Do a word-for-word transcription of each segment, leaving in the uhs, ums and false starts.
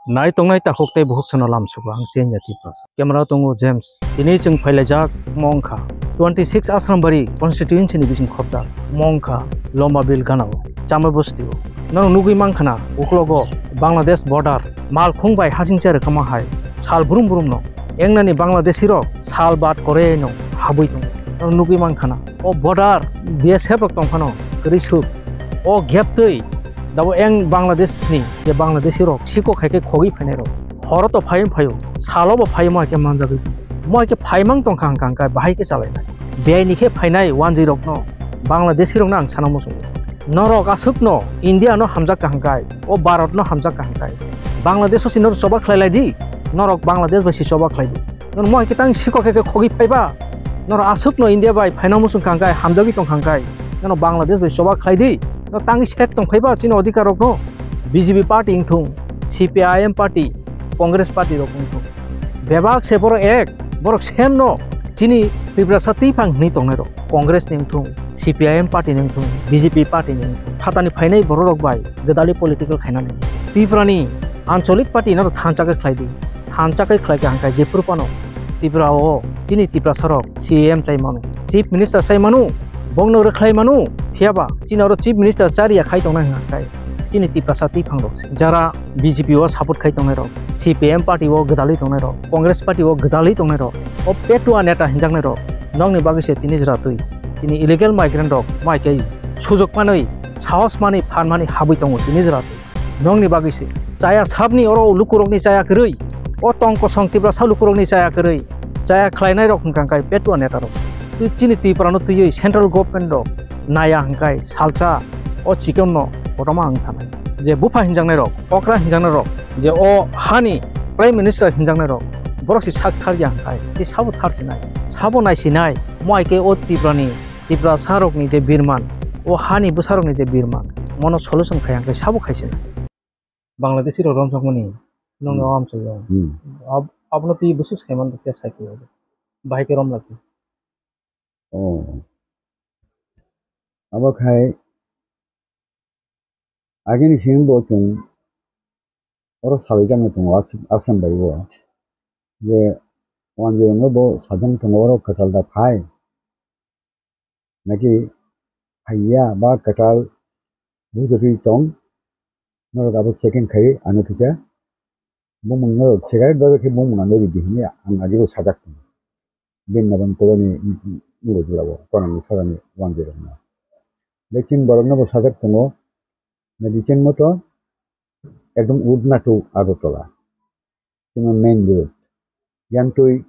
Nai tongnai takhuk tei bukhuk chwngno lamsugo ang Chenya Tiprasa. Camera tongo James. Tini chwng phailaijak mongkha twenty six Asrambari constituency ni bising khopjak mongkha Lombabil ganao Chamai bostio. Norok nugwi mankha na uklogo Bangladesh border malkhung bai hasingcha rwkama hai sal brum brum no engnani Bangladeshi rok sal bat kore no habwi tongo. Norok nugwi mankha na o border B S F rok tongphano kwrwi suk o gap twi dabo eng Bangladesh ni je Bangladeshi rok siko khai khe khogwi phainai rok horo to phai phaio salo bo phai mo hai khe manjagwi mo hai khe phaimang tongkha hangkha hangkha bahai khe chalainai biyai ni khe phainai wanjwi rok no Bangladeshi rok no ang sana muchungo norok aswk no India no hamjak ka hangkai o Bharat no hamjak ka hangkai Bangladesh o si norok choba khlai lai di norok Bangladesh bai si choba khlai di. Nor mo hai khe tang siko khe khe khogwi phaiba. Nor aswk no India bai phaina muchung khangkai hamjagwi tong khangkai. Nor Bangladesh bai choba khlai di. Nor tang sek tong phaiba chini odhikar rok no. B J P party wngthung, C P I M party, Congress party rok wngthung. Bebak se borok ek, borok sem no chini Tiprasa twiphang hwnwi tongnai rok. Congress ni wngthung, C P I M party ni wngthung, B J P party ni wngthung. Phatani phainai borok rok bai gwdalwi political khainani. Tiprani ancholik party no thansa khe khlai di. Thansa khe khlai kha hangkha jephuru phano Tripura o chini Tiprasa rok C E M chai mano, Chief Minister chai mano, bongno rwkhlai mano, phiyaba chini oro Chief Minister chariya khai tongnai hwnkha khe chini Tiprasa twiphang rok se. Jara B J P o support khai tongnai rok, C P M party o gwdalwi tongnai rok, Congress party o gwdalwi tongnai rok, o petua neta hinjaknai rok nokni bagwi se tini jora twi. Tini illegal migrant rok mai khe sujok manwi, sahos manwi, phan manwi habwi tongo tini jora twi. Nokni bagwi se chaya sabni oro lukurokni chaya kwrwi, o tong kosong Tiprasa lukurokni chaya kwrwi, chaya khlainai rok hwnkha khe petua neta rok. Twi chini Tripura no twiwi central government rok naya hwnkhe salsa o chikon no kotorma wng thanai. Je bupha hinjaknai rok, okra hinjaknai rok, je o hani prime minister hinjaknai rok, borok se sak thar ya hwnkhe, tei sabo thar sinai, sabo nai sinai, mo hai khe o Tripura ni Tiprasa rokni je birman, o hani bwsa rokni je birman, mono solution khai hwnkhe sabo khai sinai. Bangladeshi rok romjakmani nokni Hmm. o amchai o. Hmm. Ab-, abono twi bwswk saiman rok khe sai khe bahai khe romlak khe. Oh. Abo khai agini simi bo chwng oro salai jakno tongo As-, Assam bai o. Je wanjwi rokno bo sajak tongo oro kwtal da phai. Naki phaiya ba kwtal bujagwi tong, norok abo checking khai ano kisa bumung norok cigarette bagwi khe bumung ano ridi hinwi ang agebo sajak tongo. Bini nabang koloni ulo jila o konani sorani wanjwi rokno. Lekin borokno bo sajak tongo, medicine moto ekdom udna to Agartala. Chini main road. Yang twi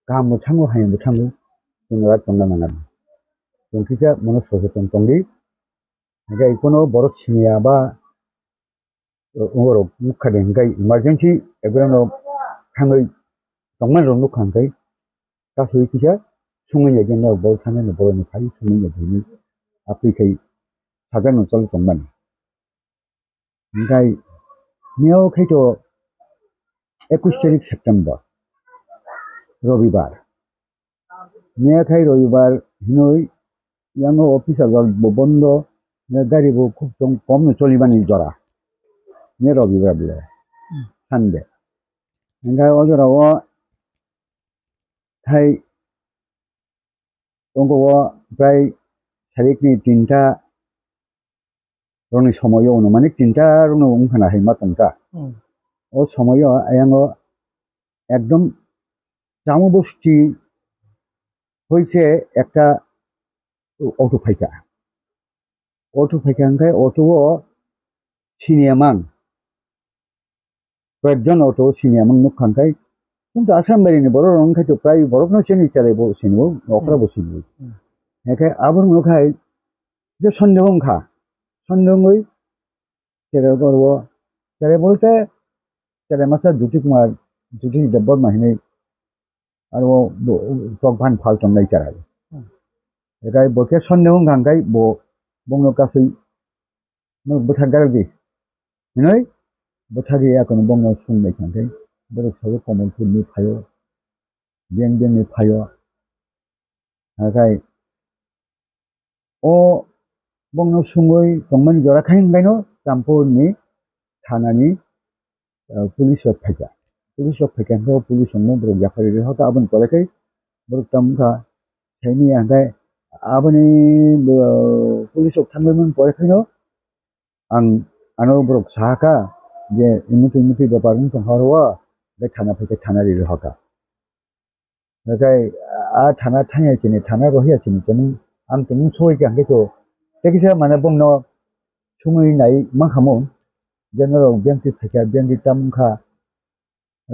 kaham bo thango, hayung bo thango, chwng rat tongna nang. Chwng kisa mono soseton tongdi. Hingke ikono borok siniya ba, o, borok nukha de hingke emergency ebrano thangwi tongmani rok nukha hingke kasui kisa sungwi ya jeng borok thangwi borokni phai sungwi ya jeng apri khai sajak no chol tongmani. Hingkai miyao khai to ekush tarik September, Robibar. Miya khai Robibar hinoi yango office ajak bo bondo, gari bo khub tong kom no choli mani jora. Miya Robibar bole, Sunday. Hingkai o jora o khai tongo o prai sarikni tinta rokni somoyo ono, mani tinta rokno wngkha na hai ma tongkha. Hmm. O somoyo ayango ekdom Chamu bosti hoise ekta auto phaikha. Auto phaikha hingkhe auto o siniya mang. Koyekjon auto siniya mang nukha hingkhe, kintu Assam bairi ni borok rok wngkhe to prai borok no sini cherai bo sini o, okra bo sini o. Hmm. Hingkhe abo rok no khai je sondeho wngkha, sondeho wngwi cherai borok o, cherai bolte cherai masa Jyoti Kumar, Jyoti Debbarma hinwi aro bo tok ban phal tongnai cherai. Hmm. Hingkhe bo khe sondeho wngkha hingkhe bo bongno kasui no bwthak gal di. Hinoi bwthak ya kono bongno sung bai thang khe borok sabo Komolpur ni phaio, Biang Biang ni phaio. Hakai o bongno sungwi tongmani jora khai hingkaino Champur ni thana ni ah, police rok phaikha. Police rok phaikha hwnkhe o police rokno borok yaphari rwi hoka, aboni pore khe borok tamo wngkha saimanya hwnkhe aboni, ah, police rok thangwi mani pore khe no ang ano borok sahakha je imuti imuti bepar wng tongkha oro o, tei thana phaikhe thana rwi rwi hoka. Nakai a thana thangya chini, thana rohya chini, tini ang tini soi kha hwnkhe to, tei kisa mane bongno sungwi nai mankhamu, je norok biyangtwi phaikha, biyangtwi tam wngkha,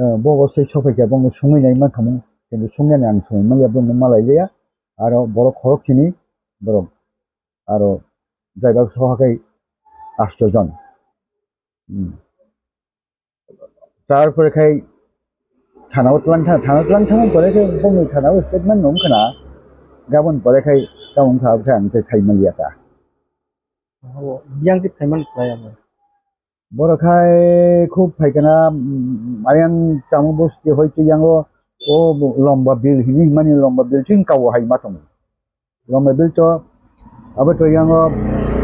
eh, bo bo sei sophaikha, bongno sungwi nai mankhamu, kintu sungnani ang sumui manya, bongno malai liya, aro borok khorok chini, borok aro driver soha khe asto jon. Hmm. Tarpore khai thanao tlang thang, thanao tlang thang pore khe bongni thanao statement nung khna, gabon pore khai tamo wngkha, aboni khe ang tei sai manliya ta. Abo biyang twi phaiman khlai abo. Borok khai khub phaikana, mm, ayang chamo bosti hoi twi yango o lomba bil hini himani lomba bil tin kawo hai ma tongo. Lomba bil to abo to yango,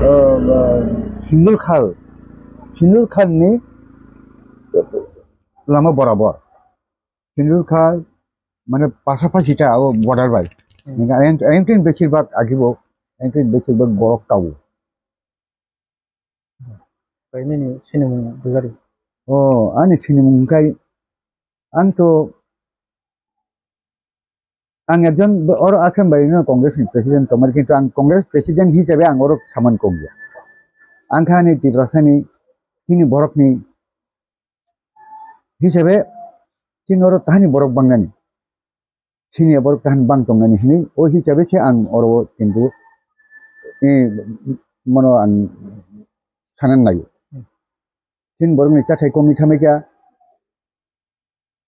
uh, uh, Sindul Khal, Sindul Khal ni lama borabor. Sindul Khal mane pasapasi ta abo border bai. Hmm. Engkhe ayang, ayang tin besir bak agibo, ayang tin besir bak borok tawo. Bai nini sinimung bujari. Oh, ani sinimung kai ang to, ang ekjon bo-, oro Assam bai no Congress ni president tongmani, kintu ang Congress president hisabe ang oro saman kok ya. Ang kha ani Tiprasa ni, chini borok ni hisabe chini oro tahani borok bangnani. Sini borok tahan bang tongnani hinwi, o hisabe se ang oro kintu, eh, mono ang sanan naio. Chini borokni chathai komwi thamai kha,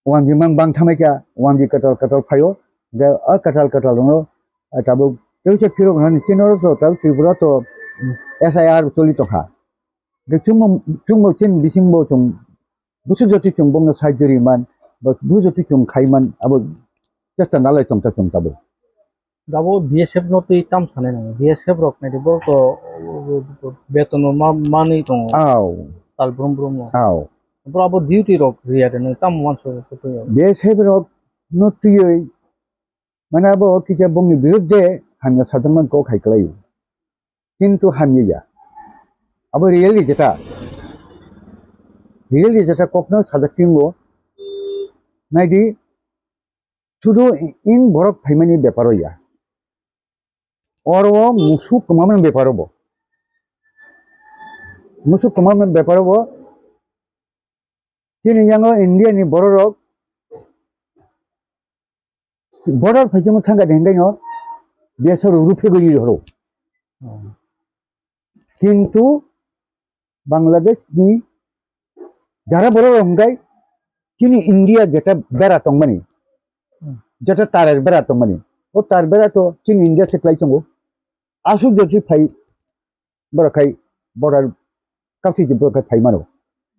wanjwi mang bang thamai kha, wanjwi kwtal kwtal phaio, je a kwtal kwtal rokno, ah, tabuk tei se phirok nani chini oro to tabuk Tripura to S I R choli tongkha. Hwnkhe chwngno, chwngno chini bisingbo chwng busu jotwi chwng bongno side jori man, ba busu jotwi chwng khai man, abo chesta nalai tongta chwng tabuk. Abo B S F no twi tam sanai nango. B S F rok naidi borok to beton no ma-, manwi tongo. Aw. Tal brum brum no. Aw. Bro abo duty rok riya de nang tam manso ko to. B S F rok no twiwi mane abo kisa bongni biruddhe hamya sajakmani kok hai kwlaio. Kintu hamya ya. Abo reality jeta. Reality jeta kokno sajak tingo. Naidi, sudu in borok phaimani beparo ya. Oro musuk kwmamani beparo bo. Musuk kwmamani beparo bo. Chini yango India ni bororok border phaisingmo thangkha de hinkaino B S F rok ruphe gori horo. Kintu Bangladesh ni jara bororok hinkai chini India jeta bera tongmani, jeta tarer bera tongmani, o tar bera to chini India se klai tongo. Asuk jotwi phai borok khai border kaphri je borok khai phai mano.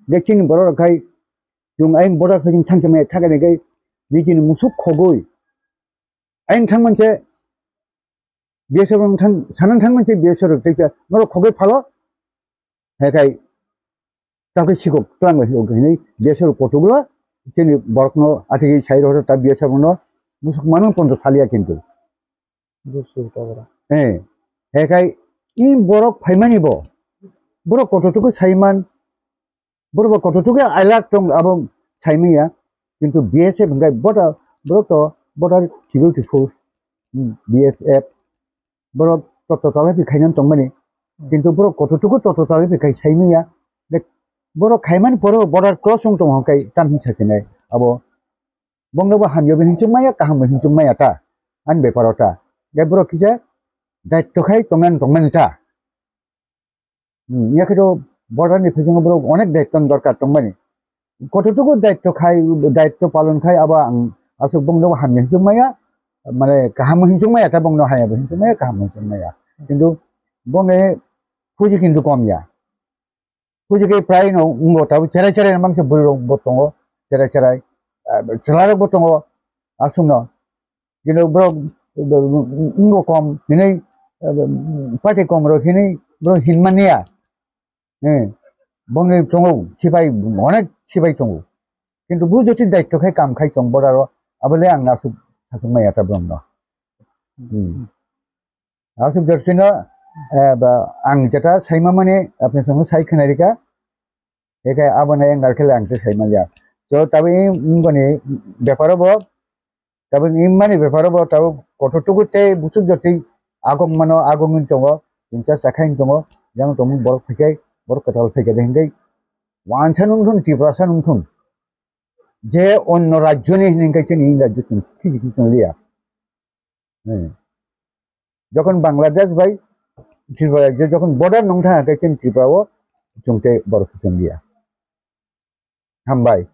De chini borok khai chwng ayang border khai thang chamai thang khai nijini musuk khogoi ayang thang manse B S F rok thang sanan thang manse B S F rok tei norok khogoi phalo hai khai ta khe sikok twlang bai hinwi B S F rok kotor bwla chini borok no athigwi sai rw ta B S F no musuk manang pondo salia kintu. Busu tabra. Eh, hekai i borok phaimani bo. Borok kotor tuku saiman. Borok bo kotor tuku alert tong abo saimanya. Kintu B S F hingkai bota borok to bota kibu kibu, hmm, B S F. Borok to total pi khainan tongmani. Kintu borok kotor tuku to total pi khai saimanya. Dek, borok khaiman poro border cross ong tong hingkai tam hin sakinai. Abo Bongno bo hamya bo hinchuk maya, kaham bo hinchuk maya ta, ani beparo ta. Gai borok kisa daitto khai tongnan tongmani ta. Hmm, ya khe to border ni phaising borok onek daitto ni dorkar tongmani. Kototugo daitto khai, daitto palon khai abo ang aswk bongno bo hamya hinchuk maya, mane kaham hinchuk maya ta bongno hamya bo hinchuk maya, kaham hinchuk maya. Kintu bongni puji kintu kom ya. Puji khe prai no wngo, tabuk cherai cherai mangsa bwrwi rok bo tongo, cherai cherai, ah, chwla rok bo tongo, aswk no. Kintu borok wngo kom hinwi, ah, party kom rok hinwi borok hin man ya. Eh. Bongni tongo sipai, onek sipai tongo. Kintu bo joti daitto khai kam khai tong boraro, abole ang asuk sasuk maya ta bongno. Hmm. Asuk jorsino, eh, ba, ang jeta saima mani apni songo sai khna rika. Eke abone engar khele ang te sai maliya. So, tabi wngoni beparo bo, tabi wngmani beparo bo, tabi kotor tuku tei busuk jotwi agong mano, agong wng tongo, chingsa chakha wng tongo, yang tongmung borok phaikai, borok kwtal phaikai de hinkai, wansa nungthun, Tiprasa nungthun, je onno rajyoni hinwi hinkai chini rajyo chwng khiji khiji tong liya. Hmm. Jokhon Bangladesh bai Tripura rajyo jokhon border nung thang khe chini Tripura o chwng tei borok khiji tong liya. Hambai.